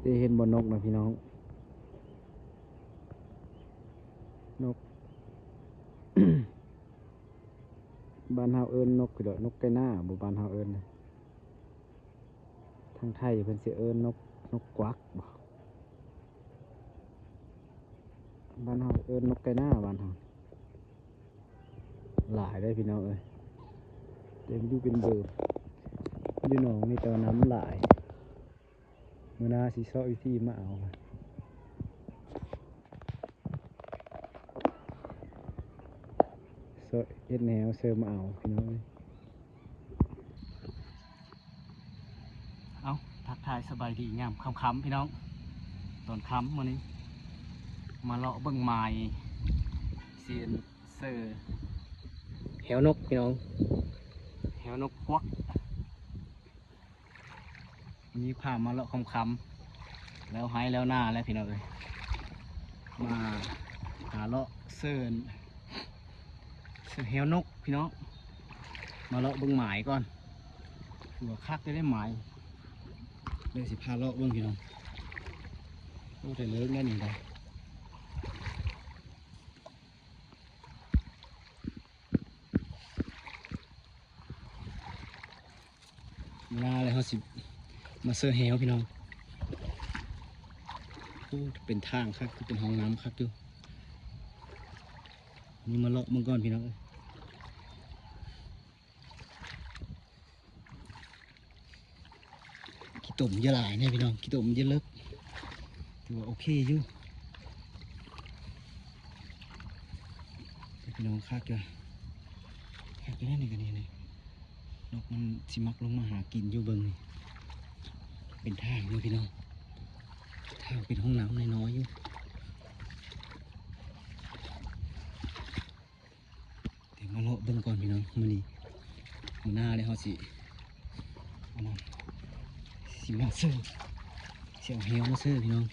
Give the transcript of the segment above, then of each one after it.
ເດ ເຫັນບໍ່ນົກນະພີ່ນ້ອງ? ນົກ ບ້ານເຮົາເອີ້ນນົກ ຄືດອກນົກໄກ່ໜ້າບໍ່ ບ້ານເຮົາເອີ້ນນະ. ທາງໄທເພິ່ນຊິເອີ້ນນົກ ນົກກວັກບໍ່? ບ້ານເຮົາເອີ້ນນົກໄກ່ໜ້າ ບ້ານເຮົາ. ຫຼາຍເດ້ພີ່ນ້ອງເອີຍ ເຕັມຢູ່ເປັນເບີ. ຢູ່ໜອງນີ້ແຕ່ວ່ານ້ຳຫຼາຍ. ມື້ໜ້າຊິເຊາະວິທີມາເອົາ ເຊາະເຮັດແນວເຊີມາເອົາພີ່ນ້ອງເອີຍ. ເອົ້າ ທັກທາຍສະບາຍດີຍາມຄ່ຳໆ ພີ່ນ້ອງ. ຕອນຄ່ຳມື້ນີ້ມາເລາະເບິ່ງໝາຍ ຊິເຊີແຮວນົກພີ່ນ້ອງ ແຮວນົກກວັກ. ມື້ນີ້ພາມາເລາະຄ່ຳໆ ແລ້ວໄຮ່ແລ້ວນາແລ້ວພີ່ນ້ອງເອີຍ. ມາຫາເລາະເຊີ ເຊີແຮວນົກພີ່ນ້ອງ. ມາເລາະເບິ່ງໝາຍກ່ອນ ຖືວ່າຄັກຢູ່ເດ້ໝາຍ. ເດີຊິພາເລາະເບິ່ງພີ່ນ້ອງ. ໂອ້ ໄດ້ເລີກແລ້ວນີ້ໄດ. ມາແລ້ວ ເຮົາຊິມາເຊີແຮວພີ່ນ້ອງ. ໂອ້ ເປັນທາງຄັກ ເປັນຮ່ອງນ້ຳຄັກຢູ່. ນີ້ມາເລາະເບິ່ງກ່ອນພີ່ນ້ອງເອີຍ. ຂີ້ຕົມຢ່າຫຼາຍແນ່ພີ່ນ້ອງ ຂີ້ຕົມຢ່າເລິກ ຖືວ່າໂອເຄຢູ່ພີ່ນ້ອງ. ຄັກຢູ່ ຄັກຢູ່ແນ່ນີ້ ກະນີ້ນີ້ ນົກມັນຊິມັກລົງມາຫາກິນຢູ່. ເບິ່ງນີ້ ເປັນທາງຢູ່ພີ່ນ້ອງ ທາງເປັນຮ່ອງນ້ຳນ້ອຍໆຢູ່. ດຽວມາເລາະເບິ່ງກ່ອນພີ່ນ້ອງ. ມື້ນີ້ ມື້ໜ້າແລ້ວເຮົາຊິ ອັນນັ້ນ ຊິມາເຊີ ຊິເອົາແຮວມາເຊີພີ່ນ້ອງ.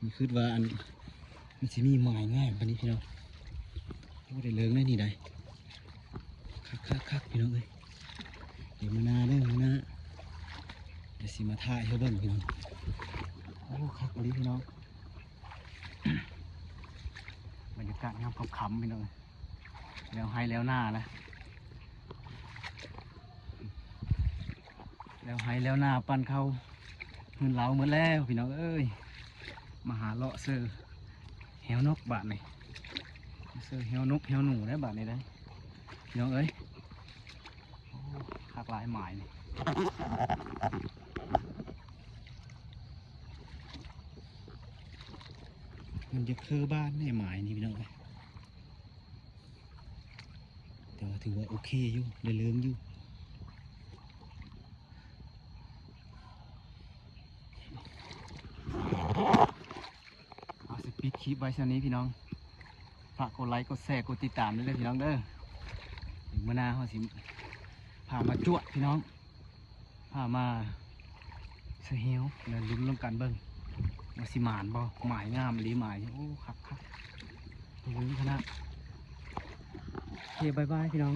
ມີຄຶດວ່າອັນ ມັນຊິມີໝາຍງາມປານນີ້ພີ່ນ້ອງ. ໂອ້ ໄດ້ເລີງແລ້ວນີ້ໄດ. ຄັກໆໆ ພີ່ນ້ອງເອີຍ. ດຽວມື້ໜ້າເດີ ມື້ໜ້າ ດຽວຊິມາຖ່າຍໃຫ້ເບິ່ງພີ່ນ້ອງ. ໂອ້ ຄັກອີ່ຫຼີພີ່ນ້ອງ. ບັນຍາກາດຍາມຄ່ຳໆ ພີ່ນ້ອງເອີຍ. ແລ້ວໄຮ່ແລ້ວນາລະ ແລ້ວໄຮ່ແລ້ວນາ ປັ້ນເຂົ້າຮືນເລົາໝົດແລ້ວພີ່ນ້ອງເອີຍ. ມາຫາເລາະເຊີແຮວນົກບາດນີ້ ເຊີແຮວນົກແຮວໜູແລ້ວບາດນີ້ເດີ ພີ່ນ້ອງເອີຍ. ໂອ້ ຄັກຫຼາຍໝາຍນີ້ ມັນຈະຄືບ້ານແນ່ໝາຍນີ້ພີ່ນ້ອງເອີຍ. ແຕ່ວ່າຖືວ່າໂອເຄຢູ່ ໄດ້ເລີງຢູ່. ເຮົາຊິປິດຄລິບໄວ້ຊ່ຳນີ້ພີ່ນ້ອງ. ຝາກກົດໄລ ກົດແຊ ກົດຕິດຕາມເດີພີ່ນ້ອງເດີ. ມື້ໜ້າເຮົາຊິພາມາຈວດພີ່ນ້ອງ ພາມາເຊີແຮວ ແລ້ວລຸ້ນນຳກັນເບິ່ງວ່າຊິໝານບໍ່. ໝາຍງາມອີ່ຫຼີໝາຍ. ໂອ້ ຄັກໆ ໄດ້ເລີງຂະໜາດ. ໂອເຄ ບາຍບາຍພີ່ນ້ອງ.